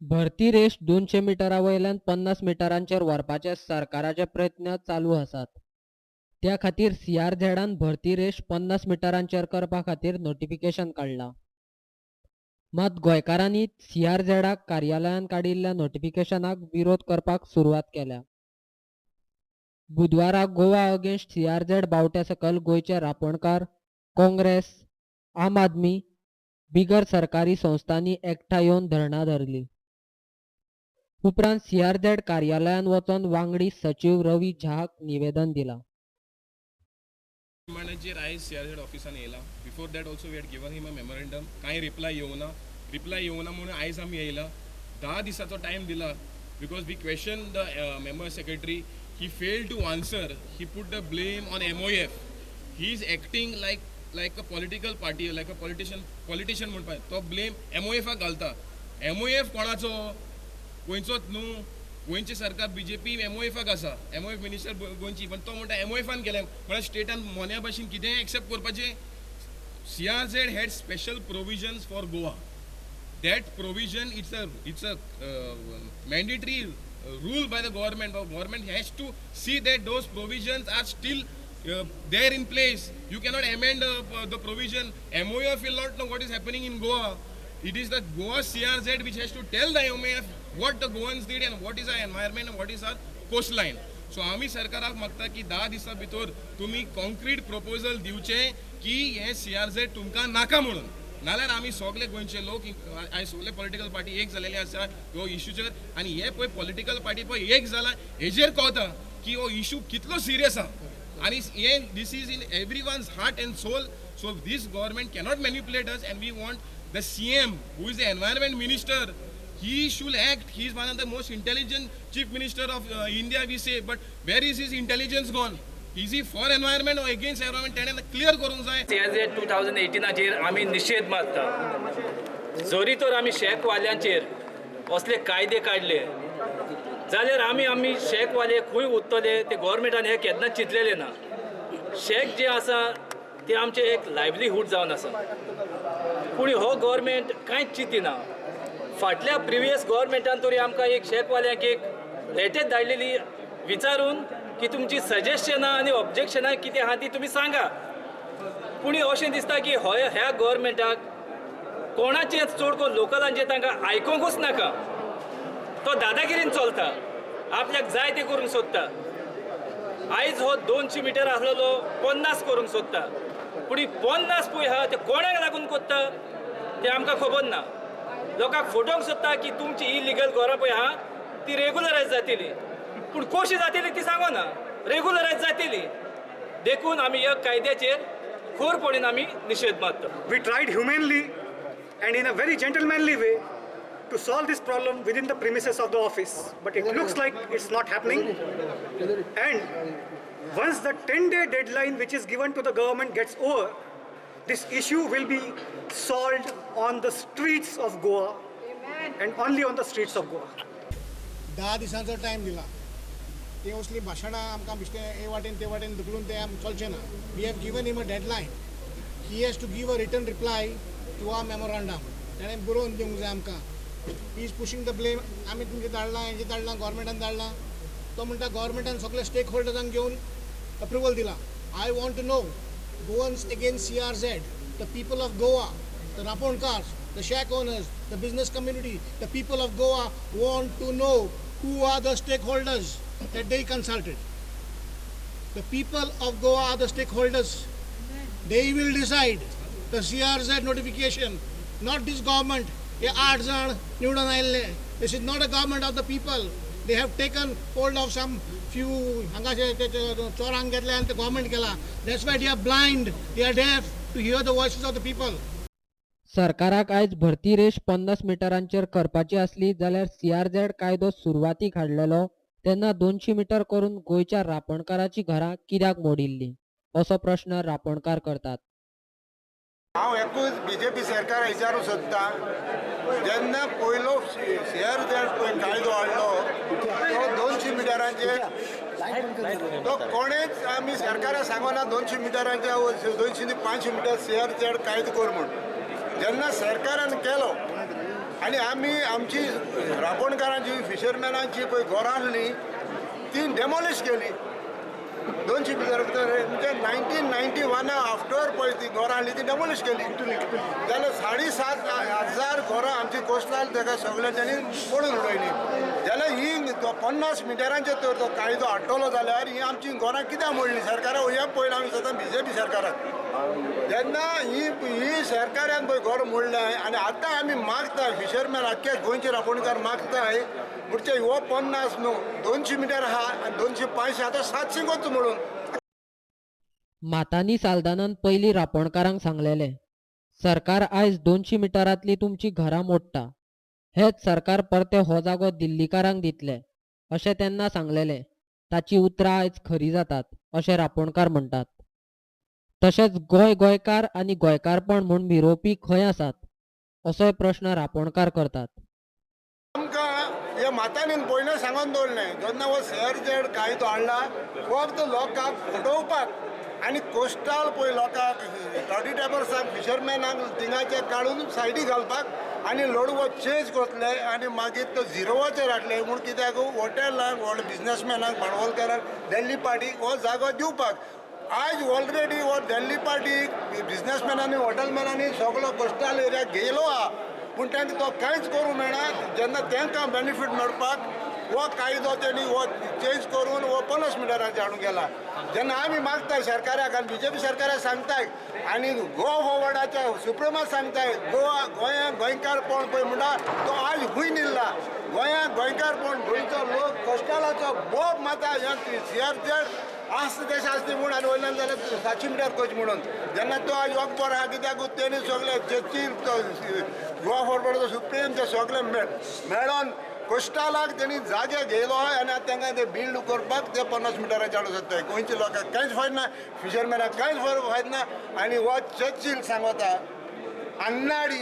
भरती रेश 200 मिटरा वयल्यान 50 मिटरांचेर व्हरपाचे सरकाराचे प्रयत्न चालू आसात. त्या खातीर सीआरझेडान भरती रेश 50 मिटरांचेर करपा खातीर नोटिफिकेशन काडलां. मात गोंयकारांनी सीआरझेडाक कार्यालयान काडिल्ल्या नोटिफिकेशनाक विरोध करपाक सुरवात केल्या. बुधवारा गोवा अगेन्स्ट सीआरझेड बावट्या सकल गोंयचे रापोणकार, काँग्रेस, आम आदमी, बिगर सरकारी संस्थांनी एकठांय येवन धरणां धरली. उपरांत सीआरझेड कार्यालयान वचोन वांगडी सचीव रवी झाक निवेदन दिलां. डिमांडाचेर आयज सीआरझेड ऑफिसान येयला. Before that also we had given him a memorandum. कांय रिप्लाय येवना. रिप्लाय येवना म्हणून आयज आमी येयला. 10 दिसाचो टायम दिला because we question the member secretary. He fail to answer. He put the blame on MOF. He is acting like a political party, like a politician म्हणपाक. तो ब्लेम एमओएफाक घालता. एमओएफ कोणाचो? गोंयचोच न्हू. गोंयचें सरकार बीजेपी एमओएफाक आसा. एमओएफ मिनिस्टर गोंयची, पण तो म्हणटा एमओएफान केलें. म्हळ्यार स्टेटान मोन्या भाशेन कितेंय एक्सेप्ट करपाचें. CRZ had special provisions for Goa. That provision, it's a mandatory rule by the government. The government has to see that those provisions are still there in place. You cannot amend the provision. MOF will not know what is happening in Goa. It is the Goa CRZ which has to tell the MOF what the Goans need and what is our environment and what is our coastline. So आमी सरकाराक मागता की 10 दिसां भितर तुमी concrete proposal दिवचें की हें सीआरझेड तुमकां नाका म्हणून. नाल्यार आमी सगळे गोंयचे लोक आयज सगळे पॉलिटिकल पार्टी एक जालेले आसा ह्यो इशूचेर. आनी हे पळय पॉलिटिकल पार्टी पळय एक जाला हेजेर कळता की हो इशू कितलो सिरियस आसा. आनी हे this is in everyone's heart and soul. So this government cannot manipulate us and we want the CM, who is the environment minister, he should act. He is one of the most intelligent chief minister of India, we say, but where is his intelligence gone? Is he for environment or against environment? तेणें clear करूंक जाय. CRZ 2018चेर आमी निशेध मारता. जरी तर आमी शॅकवाल्यांचेर असले कायदे काडले जाल्यार आमी आमी शॅकवाले खंय उरतले ते गोवोरमेंटान हें केन्नाच चिंतलेलें ना. शॅक जे आसा ते आमचें एक लायवलीहूड जावन आसा, पूण हो गोवोरमेंट कांयच चिंतिना. फाटल्या प्रिवियस गोवोरमेंटान तरी आमकां एक शॅकवाल्यांक एक लेटर धाडलेली विचारून की तुमची सजेशनां आनी ऑब्जेक्शनां कितें आहा ती तुमी सांगा. पूण अशें दिसता की हय ह्या गोवोरमेंटाक कोणाचें चड करून लोकलांचें तांकां आयकोंकूच नाका. तो दादागिरीन चलता, आपल्याक जाय तें करूंक सोदता. आयज हो 200 मिटर आसलेलो 50 करूंक सोदता, पूण 50 पळय आहा ते कोणाक लागून कोत्ता तें आमकां खबर ना. लोकांक फटोवंक सोदता की तुमची इलिगल घरां पळय आहा ती रेगुलरायज जातली, पूण कशी जातली ती सांगना, रेगुलरायज जातली. देखून आमी ह्या कायद्याचेर खरपणीन आमी निशेध मारता. We tried humanely and in a very gentlemanly way to solve this problem within the premises of the office, but it looks like it's not happening. And once the 10-day deadline which is given to the government gets over, this issue will be solved on the streets of Goa. Amen. And only on the streets of Goa. 10 दिसांचो time दिला. ते असली भाशणां आमकां बेश्टें हे वाटेन ते वाटेन धुकलून ते चलचें ना. We have given him a deadline. He has to give a written reply to our memorandum. ताणें बरोवन दिवंक जाय आमकां. He is pushing the blame. आमी तुमचें धाडलां, हेंचें धाडलां, गोवोरमेंटान धाडलां. तो म्हणटा गोवोरमेंटान सगळे स्टेक होल्डर्सांक घेवन अप्रुवल दिलां. I want to know, Goans against CRZ, the people of Goa, the Raponkars, the shack owners, the business community, the people of Goa want to know who are the stakeholders that they consulted. The people of Goa are the stakeholders. They will decide the CRZ notification, not this government. हे 8 जाण निवडून आयिल्ले. This is not a government of the people. They have taken hold of some few हांगाचे चोरांक घेतले आनी ते government केला. That's why they are blind, they are deaf to hear the voices of the people. सरकाराक आयज भरती रेश 50 मिटरांचेर करपाची आसली जाल्यार सीआरझेड कायदो सुरवातीक हाडलेलो तेन्ना 200 मिटर करून गोंयच्या रापणकाराची घरां कित्याक मोडिल्लीं असो प्रश्न रापणकार करतात. हांव एकूच बीजेपी सरकार विचारूंक सोदता, जेन्ना पयलो सीआरझेड पळय कायदो हाडलो तो 200 मिटरांचेर, तो कोणेच आमी सरकाराक सांगना 200 मिटरांचे 200 ते 500 मिटर सीआरझेड कायदो कर म्हूण. जेन्ना सरकारान केलो आनी आमी आमची रांपोणकारांची फिशरमॅनांची पळय घरां आसलीं ती डेमोलिश केली 200 मिटर भितर. म्हणजे 1991 आफ्टर पळय ती घरां आसली ती डेमोलिश केली जाल्यार 7,500 घरां आमची कोस्टल ताका सगळ्या तांणी मोडून उडयली. जाल्यार ही 50 मिटरांचेर तर तो कायदो हाडटलो जाल्यार ही आमची घरां कित्याक मोडली सरकारा? हें पळयलें आमी सदां बीजेपी सरकाराक जेन्ना ही ही सरकारान पळय घर मोडलें आनी आतां आमी मागता फिशरमॅन आख्खे गोंयचे रांपोणकार मागताय म्हणजे हो 50 न्हू 200 मिटर आहा आनी 200 500 आतां 700 वच म्हणून. मातानी साल्दानान पयलीं रांपोणकारांक सांगलेलें, सरकार आयज 200 मिटरांतली तुमची घरां मोडटा, हेच सरकार परते हो जागो दिल्लीकारांक दितले अशें तेन्ना सांगलेलें. ताची उतरां आयज खरी जातात अशें रांपोणकार म्हणटात. तशेंच गोंय गोंयकार आनी गोंयकारपण म्हूण मिरोवपी खंय आसात असोय प्रश्न रांपोणकार करतात. आमकां हे मातांनी पयलें सांगून दवरलें जेन्ना हो सीआरझेड कायदो हाडला फक्त लोकांक फटोवपाक आनी कोस्टल पळय लोकांक टॉडी टॅपर्सांक फिशरमॅनांक थिंगाचे काडून सायडी घालपाक आनी लोडवो चेंज करतले आनी मागीर तो झिरोवाचेर हाडले म्हूण कित्याक हॉटेलांक व्हड बिजनसमॅनांक भांडवलकारांक दिल्ली पार्टीक हो जागो दिवपाक. आयज ऑलरेडी हो दिल्ली पार्टी बिजनसमॅनांनी हॉटेलमॅनांनी सगलो कोस्टल एरिया घेयलो आहा पूण तांकां तो कांयच करूंक मेळना. जेन्ना तांकां बेनिफीट मेळपाक हो कायदो तेणी हो चेंज करून हो 50 मिटरांचेर हाडून गेला. जेन्ना आमी मागताय सरकाराक आनी बीजेपी सरकाराक सांगताय आनी गोवा फॉरवर्डाच्या सुप्रिमाक सांगताय गोवा गोंयांत गोंयकारपण पळय म्हणटा तो आयज खूंय निल्ला. गोंयांत गोंयकारपण गोंयचो लोक कोस्टलाचो बोब माता सीआरझेड आसता तशें आसता म्हूण आनी वयल्यान जाल्यार 700 मिटर कोच म्हणून जेन्ना तो आयज अकबर आहा कित्याक तेणी सगळे चर्चील गोवा फॉरवर्डाचो सुप्रीम ते सगळे मेळोन कोस्टलाक तेणी जागे घेयलो आनी आतां तांकां ते बिल्ड करपाक ते 50 मिटराचे हाडूंक सोदताय. गोंयच्या लोकांक कांयच फायदो ना, फिशरमॅनाक कांयच फायदो ना. आनी हो चर्चील सांगता अन्नाडी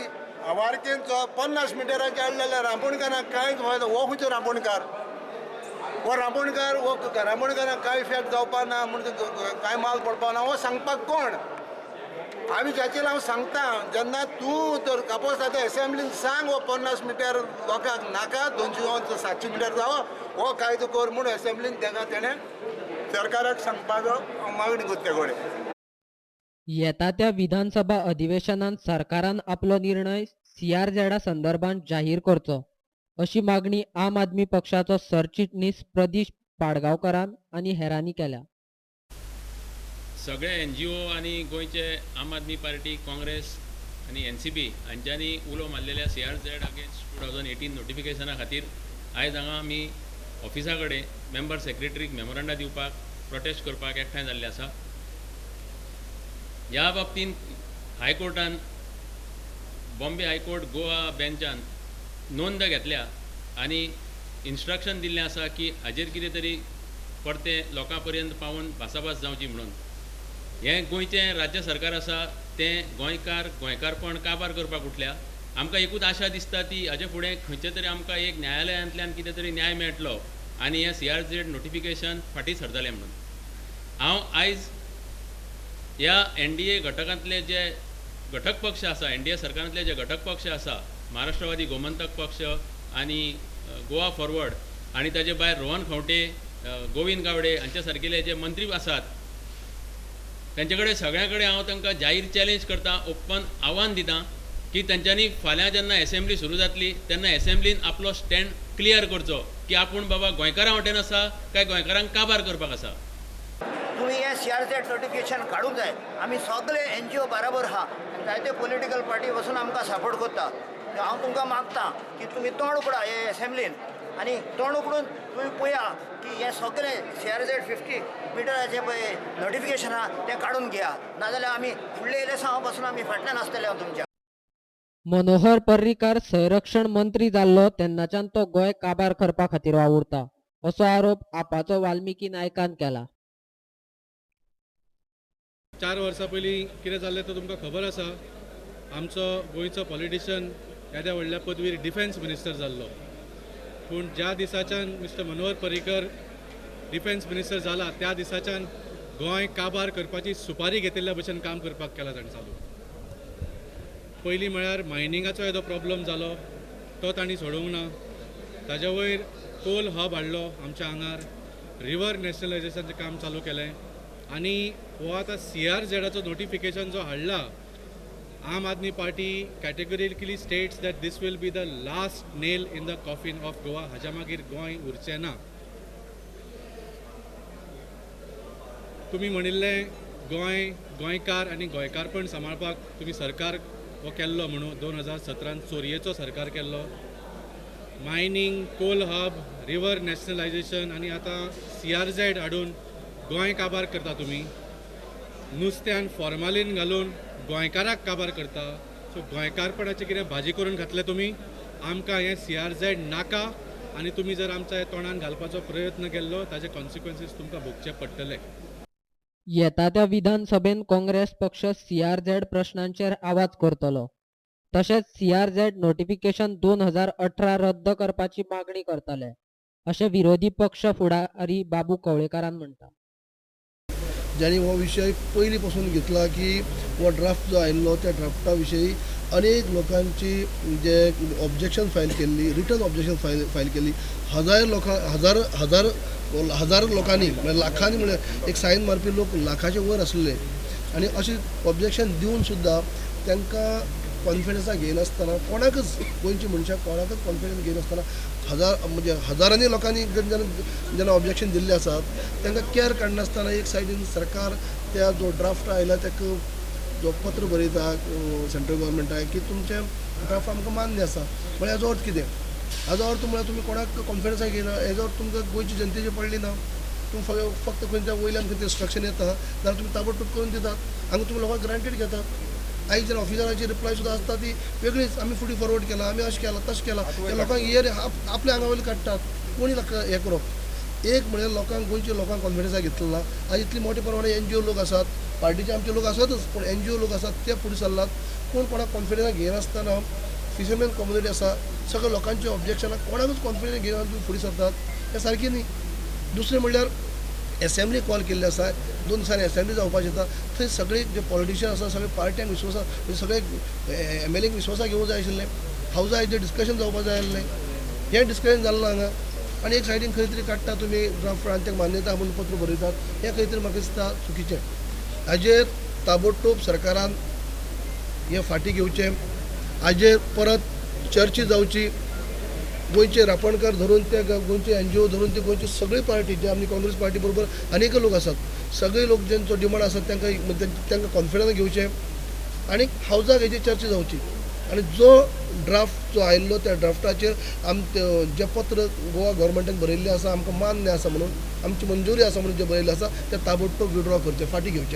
वारकेंचो 50 मिटराचे हाडले जाल्यार रांपोणकारांक कांयच फायदो. हो खंयचो रांपोणकार? हो रांपोणकार हो रांपोणकारांक कांय इफेक्ट जावपा ना म्हण कांय माल पडपा ना हो सांगपाक कोण? आमी जाचेर हांव सांगता जेन्ना तूं तर कापोस आतां एसेंब्लीन सांग हो 50 मिटर लोकांक नाका 200 700 मिटर जावो हो कायदो कर म्हूण एसेंब्लीन ताका तेणें सरकाराक सांगपाचो मागणी करता कडेन. येता त्या विधानसभा अधिवेशनांत सरकारान आपलो निर्णय सीआरझेडा संदर्भात जाहीर करचो अशी मागणी आम आदमी पक्षाचो सरचिटणीस प्रदीश पाडगांवकारान आनी हेरांनी केल्या. सगळे एनजीओ आनी गोंयचे आम आदमी पार्टी, काँग्रेस आनी एनसीपी हांच्यांनी उलो मारलेल्या सीआरझेड अगेन्स्ट 2018 नोटिफिकेशना खातीर आयज हांगा आमी ऑफिसा कडेन मेंबर सेक्रेटरीक मेमोरंडा दिवपाक प्रोटेस्ट करपाक एकठांय जाल्ले आसा. ह्या बाबतींत हायकोर्टान बॉम्बे हायकोर्ट गोवा बेंचान नोंद घेतल्या आनी इन्स्ट्रक्शन दिल्लें आसा की हाजेर कितें तरी परतें लोकां पर्यंत पावून भासाभास जावची म्हणून. हें गोंयचें राज्य सरकार आसा तें गोंयकार गोंयकारपण काबार करपाक उठल्या. आमकां एकूच आशा दिसता ती हाजे फुडें खंयचे तरी आमकां एक न्यायालयांतल्यान कितें तरी न्याय मेळटलो आनी हें सीआरझेड नोटिफिकेशन फाटीं सरतलें म्हणून. हांव आयज ह्या एनडीए घटकांतले जे घटक पक्ष आसा, एनडीए सरकारांतले जे घटक पक्ष आसा, महाराष्ट्रवादी गोमंतक पक्ष आनी गोवा फॉरवर्ड आनी ताजे भायर रोहन खंवटे, गोविंद गावडे हांच्या सारकिले जे मंत्री आसात तांचे कडेन सगळ्यां कडेन हांव तांकां जाहीर चॅलेंज करता, ओपन आव्हान दिता की तांच्यांनी फाल्यां जेन्ना एसेंब्ली सुरू जातली तेन्ना एसेंब्लीन आपलो स्टँड क्लियर करचो की आपूण बाबा गोंयकारां वटेन आसा काय गोंयकारांक काबार करपाक आसा. तुमी हें सीआरझेड नोटिफिकेशन काडूंक जाय. आमी सगळे एनजीओ बराबर आहा, जायते पॉलिटिकल पार्टी वचून आमकां सपोर्ट करता. हांव तुमकां मागता की तुमी तोंड उगडा हे एसेंब्लीन आनी तोंड उगडून तुमी पळया की हें सगळें सीआरझेड 50 मिटराचें पळय नोटिफिकेशन आहा तें काडून घेया, नाजाल्यार आमी फुडले इलेक्शना पासून आमी फाटल्यान आसतले तुमच्या. मनोहर पर्रीकार संरक्षण मंत्री जाल्लो तेन्नाच्यान तो गोंय काबार करपा खातीर वावुरता असो आरोप आपाचो वाल्मिकी नायकान केला. 4 वर्सां पयलीं कितें जाल्लें तें तुमकां खबर आसा. आमचो गोंयचो पॉलिटिशन येद्या व्हडल्या पदवीर डिफेन्स मिनिस्टर जाल्लो, पूण ज्या दिसाच्यान mister Manohar Parrikar defence minister जाला त्या दिसाच्यान गोंय काबार करपाची सुपारी घेतिल्ल्या भशेन काम करपाक केला ताणें चालू. पयलीं म्हळ्यार मायनिंगाचो येदो प्रॉब्लम जालो, तो तांणी सोडोवंक ना. ताज्या वयर कोल हब हाडलो आमच्या आंगार, रिवर नॅशनलायजेशनाचें काम चालू केलें आनी हो आतां सीआरझेडाचो नोटिफिकेशन जो हाडला, Aam Aadmi Party categorically states that this will be the last nail in the coffin of Goa. हाज्या मागीर गोंय उरचें ना. तुमी म्हणिल्लें गोंय, गोंयकार आनी गोंयकारपण सांबाळपाक तुमी सरकार हो केल्लो म्हणून 2017 चोरयेचो सरकार केल्लो. Mining, coal hub, river nationalisation आनी आतां सीआरझेड हाडून गोंय काबार करता तुमी. नुस्त्यान फॉर्मालीन घालून गोंयकाराक काबार करता. सो गोंयकारपणाचें कितें भाजी करून घातलें तुमी? आमकां हें सीआरझेड नाका आनी तुमी जर आमच्या तोंडान घालपाचो प्रयत्न केल्लो ताजे कॉन्सिक्वन्सीस तुमकां भोगचे पडटले. येता त्या विधानसभेन काँग्रेस पक्ष सीआरझेड प्रश्नांचेर आवाज करतलो. तशेंच सीआरझेड नोटिफिकेशन 2018 रद्द करपाची मागणी करतले अशें विरोधी पक्ष फुडारी बाबू कवळेकारान म्हणटा. ज्यांनी हो विशय पयलीं पासून घेतला की हो ड्राफ्ट जो आयिल्लो त्या ड्राफ्टा विशयी अनेक लोकांची जे ऑब्जेक्शन फायल केल्ली, रिटर्न ऑब्जेक्शन फायल केल्ली, हजार लोकां हजार हजार हजार लोकांनी म्हळ्यार लाखांनी, म्हळ्यार एक सायन मारपी लोक लाखाचे वयर आसले आनी अशें ऑब्जेक्शन दिवन सुद्दां तांकां कॉन्फिडन्सा घेयनासतना कोणाकच गोंयची मनशां कोणाकच कॉन्फिडन्स घेयनासतना हजार म्हणजे हजारांनी लोकांनी जेन्ना जेन्ना ऑब्जेक्शन दिल्लें आसात तांकां कॅर काडनासतना एक सायडीन सरकार त्या जो ड्राफ्ट आयला ताका जो पत्र बरयता सेंट्रल गव्हर्मेंटाक की तुमचें ड्राफ्ट आमकां मान्य आसा. म्हळ्यार हाजो अर्थ कितें? हाजो अर्थ म्हळ्यार तुमी कोणाक कॉन्फिडन्सा घेयना, हेजो अर्थ तुमकां गोंयची जनतेची पडली ना. तुमी फक्त खंयच्या वयल्यान खंयचें इन्स्ट्रक्शन येता जाल्यार तुमी ताबडतोब करून दितात, हांगा तुमी लोकांक ग्रांटेड घेतात. आयज जेन्ना ऑफिसराची रिप्लाय सुद्दां आसता ती वेगळीच, आमी फुडें फॉरवर्ड केला, आमी अशें केलां तशें केलां, त्या लोकांक इयर आपल्या आंगा वयल्यान काडटात. कोणी हें करप एक म्हळ्यार लोकांक गोंयच्या लोकांक कॉन्फिडन्सा घेतलो ना. आयज इतली मोठ्या प्रमाणात एनजीओ लोक आसात, पार्टीचे आमचे लोक आसातच, पूण एनजीओ लोक आसात ते फुडें सरलात. कोण कोणाक कॉन्फिडन्सा घेयनासतना फिशरमॅन कम्युनिटी आसा, सगळ्या लोकांचे ऑब्जेक्शनाक कोणाकूच कॉन्फिडन्स घेयना तुमी फुडें सरतात, हें सारकें न्ही. दुसरें म्हणल्यार एसेंब्ली कॉल केल्ली आसा, 2 दिसांनी एसेंब्ली जावपाची आसा, थंय सगळे जे पॉलिटिशियन आसा सगळे पार्ट्यांक विश्वासा सगळे एमएलएक विश्वासा घेवंक जाय आशिल्लें, हावजा हेजेर डिस्कशन जावपाक जाय आसलें, हें डिस्कशन जालें ना हांगा. आनी एक सायडीन खंय तरी काडटा तुमी ड्राफ्ट आनी ताका मान्यता म्हणून पत्र बरयतात, हें खंय तरी म्हाका दिसता चुकीचें. हाजेर ताबडतोब सरकारान हें फाटीं घेवचें, हाजेर परत चर्चा जावची. गोंयचे रापणकार धरून ते गोंयचे एनजीओ धरून ते गोंयची सगळी पार्टी जे आमी काँग्रेस पार्टी बरोबर अनेक लोक आसात, सगळे लोक जेंचो डिमांड आसा तांकां तांकां कॉन्फिडन्स घेवचें आनी हावजाक हेजी चर्चा जावची. आनी जो ड्राफ्ट जो आयिल्लो त्या ड्राफ्टाचेर जें पत्र गोवा गव्हर्मेंटान बरयल्लें आसा आमकां मान्य आसा म्हणून, आमची मंजुरी आसा म्हणून जें बरयल्लें आसा तें ताबडतोब विड्रॉ करचें, फाटीं घेवचें.